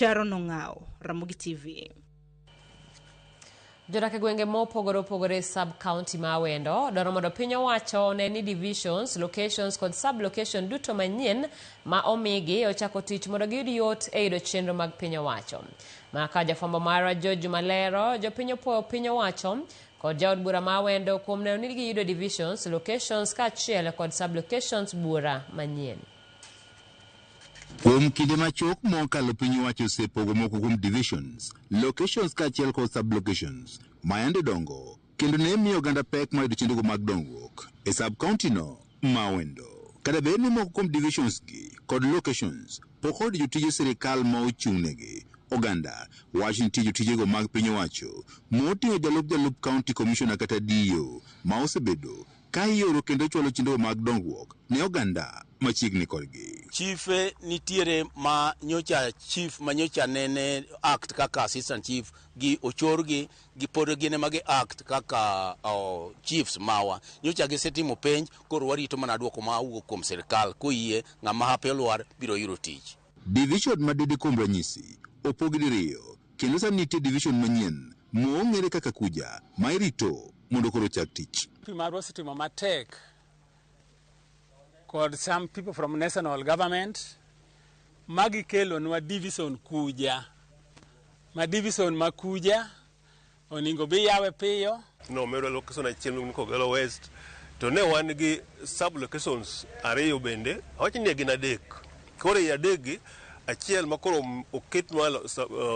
Sharon Ong'awo, Ramogi TV. Jodak e gwenge mopogore opogore e sub county ma Awendo dwaro mondo piny owacho one ni divisions, locations kod sub location duto manyien ma omigi ochako tich mondo giyud yot e yudo chenro mag piny owacho. Ma ka jafwambo marwa George Malero, jopiny opuoyo piny owacho kod jaod bura ma Awendo kuom neno ni giyudo divisions, locations kaachiel kod sub locations buora manyien. Kuom kinde machuok mokalo piny owacho osepogo moko kuom divisions, locations kaachiel kod sub-locations ma yande dongo kendo ne miyo oganda pek mar yudo chenrogo mag dongruok e sub-county no ma Awendo. Kata bed ni moko kuom divisions gi kod locations pok oyudo jotije sirikal ma ochung'negi, oganda wacho ni nitie jotijego mag piny owacho moting'o jalup jalup county commissioner kata DO ma osebedo ka ioro kendo chwalo chenro mag dongruok ne oganda machiegni kodgi. Chife nitiere ma nyocha chief ma nyocha nene act kaka assistant chief gi ochorgi gi pod gin ema gi act kaka oh, chiefs mawa. Nyocha gisetimo penj koro warito mana duoko ma wuok kuom sirkal koyie ng'ama hape olwar biro yudo tich. Division ma Dede kuom ranyisi opogi diriyo kendo sani nitie division manyien mong'ere kaka Kuja ma irito mondo koro ochak tich. Pi marwa osetimo matek kod some people from national government ma gikelonwa division Kuja ma division ma Kuja oningo bi yawe piyo. Nomedwa location achiel miluongo ni Kogelo West to ne wan gi sub locations ariyo bende awach ni gin adek koro ei adek gi achiel ma koro oketnwa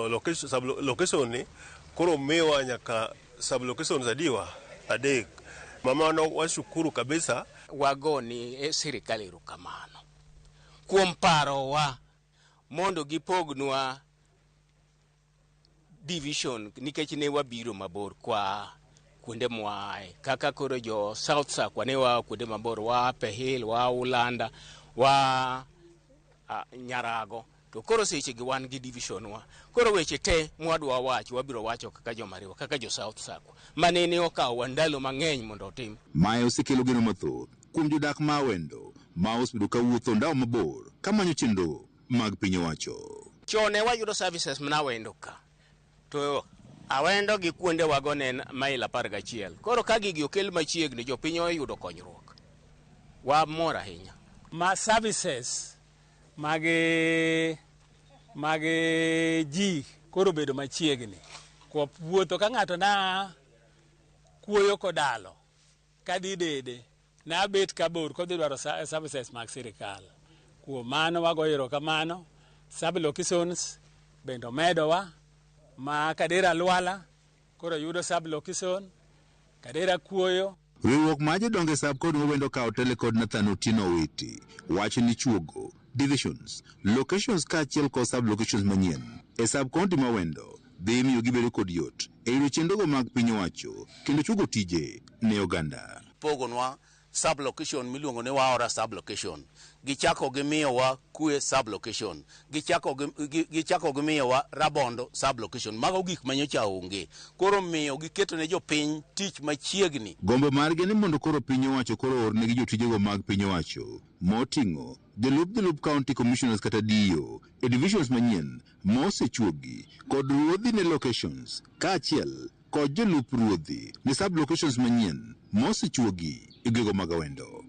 location, sub location ni koro miwa nyaka sub locations adiwa adek mamano washukuru kabisa. Wagoni e sirikal erokamano kuom parowa mondo gipognwa division nikech ne wabiro mabor kwa kuonde mwaaye kaka koro jo South Sakwa ne waa kuonde mabor waa Pehil waa Ulanda waa Nyarago to koro seche gi wan gi division wa koro weche te mwadwa wacho wabiro wacho kaka jomariwa kaka jo South Sakwa manene okawowa ndalo mang'eny mondo otim. Mae osekelo geno mathoth kuom jodak ma Awendo ma osebedo ka wuotho ndawa mabor kamanyo chenro mag piny owacho. Chon ne wayudo services mana Awendo ka to Awendo gi kuonde wago ne en mail 11. Koro ka gigi okel machiegni jopiny oyudo konyruok. Wamor ahinya. Ma services mag mag ji koro obedo machiegni. Kuop wuotho ka ng'ato na kuoyo kodalo kadhi Dede nabet kabor kodhi dwaro services mag sirikal. Kuom mano wagoyo erokamano sub locations bende omedowa ma Kadera Lwala koro yudo sub location, Kadera Kuoyo. Riwruok mar jodongo e sub kod Awendo ka otele kod Nathan Otieno Owiti wacho ni chuogo divisions, locations kaachiel kod sub locations manyien e sub county ma Awendo dhi miyo gibedo kod yot e yudo chenrogo mag piny owacho kendo chuogo tije ne oganda. Pogonwa sub location miluongo ni Waora sub location. Gichako gimiyowa Kue sub location. Gichako gichako gimiyowa Rabondo sub location. Mago gik ma nyocha onge. Koro miyo giketo ne jopiny tich machiegni. Gombo margi ni mondo koro piny owacho koro oornegi jotijego mag piny owacho moting'o jolup jolup county commissioners kata DO e divisions manyien mosechuogi kod ruodhi ne locations kaachiel kod jolup ruodhi ne sub locations manyien mosechuogi e gwenge mag Awendo.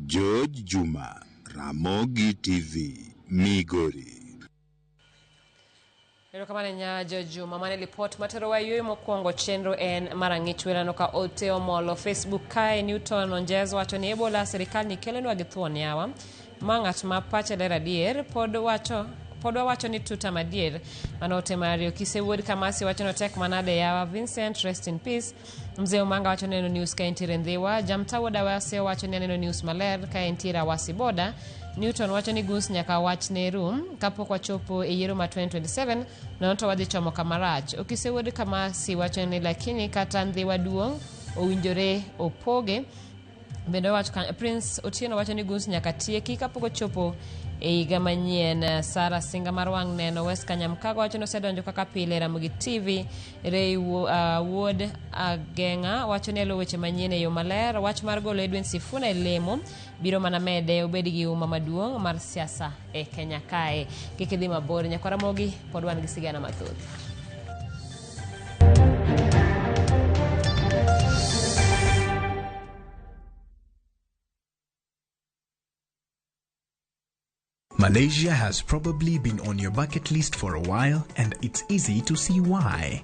George Juma, Ramogi TV, Migori. Erokamano nya Jojuma, mane lipot materowa e yueyo mokwongo. Chenro en mar ang'ich werano ka ote omolo Facebook kae. Newton Onjez wacho ni Ebola sirikal ni kelonwa gi thuon yawa ma ng'at ma pache ler adier pod wacho pod wawacho ni tuta madier. Mano ote mar Okise wuod Kamasi wacho ni otek manade yawa. Vincent rest in peace. Mzee Omanga wacho neno news ka entiere Ndhiwa. Jamta wuod Awasi wacho ni aneno news maler ka entiere Awasi boda. Newton wacho ni Gus nyaka wach ne rum kapok wachopo e yiero ma 2027 nono to wadhi chomo kama rach. Okise wuod Kamasi wacho ni lakini kata Ndhiwa duong' owinjore opoge. Bende owacho ka Prince Otieno wacho ni Gus nyaka tieki kapok ochopo E higa manyien. Sara Singa mar wang' neno West Kanyamkago wacho ni osedonjo kaka pile Ramogi TV. Ray Wuod Ageng'a wacho ni elo weche manyien e yo maler. Wach mar golo Edwin Sifuna e lemo biro mana mede obed gi uma maduong' mar siasa e Kenya kae. Kik idhi mabor nyakwar Ramogi, pod wan gi sigana mathoth. Malaysia has probably been on your bucket list for a while, and it's easy to see why.